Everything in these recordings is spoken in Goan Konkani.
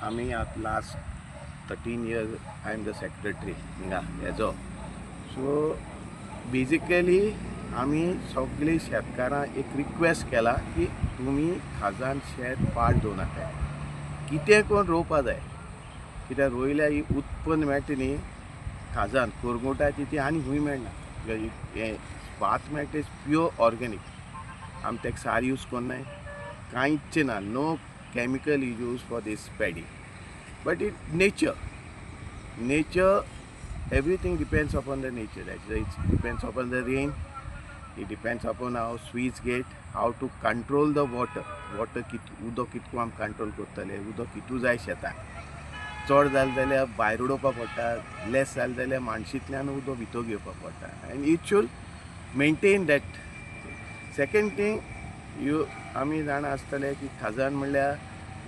आमी आतां last 13 years I am the secretary हिंगा हेजो. सो बेजिकली आमी सगळीं शेतकारांक एक रिक्वेस्ट केला की तुमी खाजान शेत पाड दवरनाकाय. कितें करून रोवपा जाय, कित्याक रोयल्यार ही उत्पन्न मेळटा न्ही खाजान कोरगुटाची, ती आनी खंय मेळना. हें भात मेळटा is pure organic. आमी ताका सार यूज करनाय, कांयच ना. No chemical is use for this paddy, but it nature, everything depends upon the nature. It depends upon the rain, it depends upon our sluice gate, how to control the water. Water कित उदक कितको आमी कंट्रोल करतले, उदक कितू जाय शेताक. चड जालें जाल्यार भायर उडोवपा पडटा, लेस जालें जाल्यार मानशींतल्यान उदक भितर घेवपाक पडटा, and it should maintain that. Second thing, you आमी जाणा आसतले की खाजन म्हणल्यार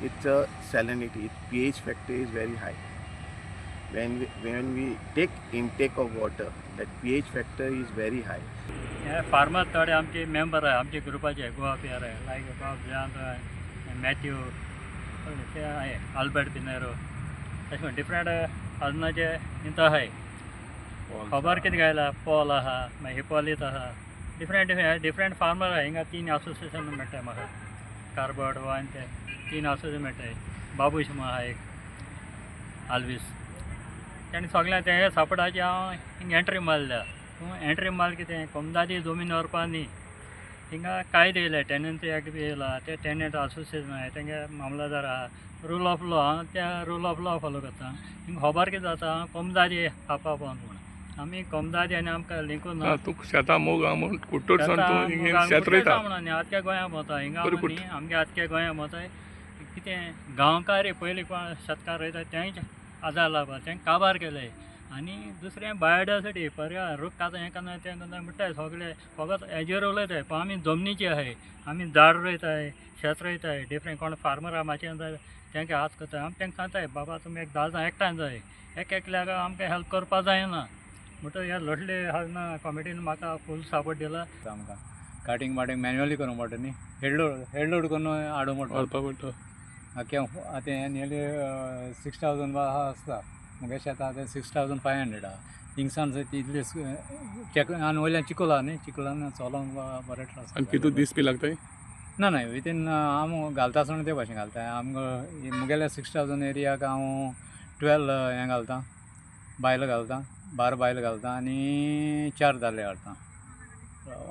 it's a salinity, it pH factor is very high. When we take intake of water, that pH factor is very high. हे फार्मर थोडे आमचे मेंबर आहाय आमचे ग्रुपाचे, गोवा पी आर I, लायक बाब जयांत, मॅथ्यू, ते आहे, आल्बर्ट पिनेरो, तशें करून डिफरंट अजूनाचे हिंत आहाय. खबर कितें गायला, पॉल आहा, मागीर हिपोलीत आहा, डिफरंट डिफरंट डिफरंट फार्मर आहा हिंगा. तीन असोसिएशन मेळटाय म्हाका, कार्बोड आनी ते तीन असोसिएशन मेळटाय. बाबूश म्हूण आहा एक आल्वीस, तेणी सगळ्यां तें सपोर्टाची हांव हिंगा एंट्री मारल्या. पूण एंट्री मार कितें, कोमदादी जमीन व्हरपा न्ही. हिंगा कायदे येयले, टेनन्सी एक्ट बी येयला. ते टेनंट असोसिएशन आहाय, तेंगे मामलादार आहा, रूल ऑफ लॉ. हांव त्या रूल ऑफ लॉ फॉलो करता. हिंगा खबर कितें जाता, कोमदादी खावपा पळोवन म्हूण आमी कोमदादी आनी आमकां लिंकून ना. तूं शेतां मोग आहा म्हूण कुडतोडसान तूं शेत रोयता. म्हणून आजच्या गोंया भोंवता हिंगा. बरें. न्ही, आमगे आजच्या गोंया भोंवताय. कितें गांवकारी पयलीं कोण शेतकार रोयता तेंच आदार लागपा, तेंकां काबार केले. आनी दुसरें बायोडायवर्सिटी, पर्यावरण, रूख कांता हें करना तें करना म्हणटाय सगळे, फकत हेजेर उलयताय. पूण आमी जमनीचे आहाय, आमी झाड रोयताय, शेत रोयताय. डिफरंट कोण फार्मर आहा मातशें तेंकां हात करताय. आमी तेंकां सांगताय, बाबा तुमी एक 10 जाण एकठांय जाय, एक एकल्याक आमकां हेल्प करपा जायना. म्हणटकीर ह्या लोटले ना कॉमिटीन म्हाका फूल सपोर्ट दिला. आमकां कार्टींग बाटींग मॅन्युअली करूंक पडटा न्ही, हेडलोड हेडलोड करून हाडूंक पडटा. व्हरपा पडटा. आख्या आतां हें नियरली 6,000 आहा आसता मुगे शेतां, तें 6,500 आहा. थिंगसान तितले चेक आनी वयल्यान चिकोल आहा न्ही, चिकोलान चलोंक बरें त्रास. आनी कितू दीस बी लागताय? ना ना, वितीन हांव घालता आसतना ते भाशेन घालता. आमकां मुगेल्या 6,000 एरियाक हांव 12 हें घालता, बायलां घालता, 12 बायलां घालता आनी चार दादले हाडता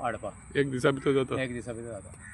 हाडपाक. एक दिसा भितर जाता? एक दिसा भितर जाता.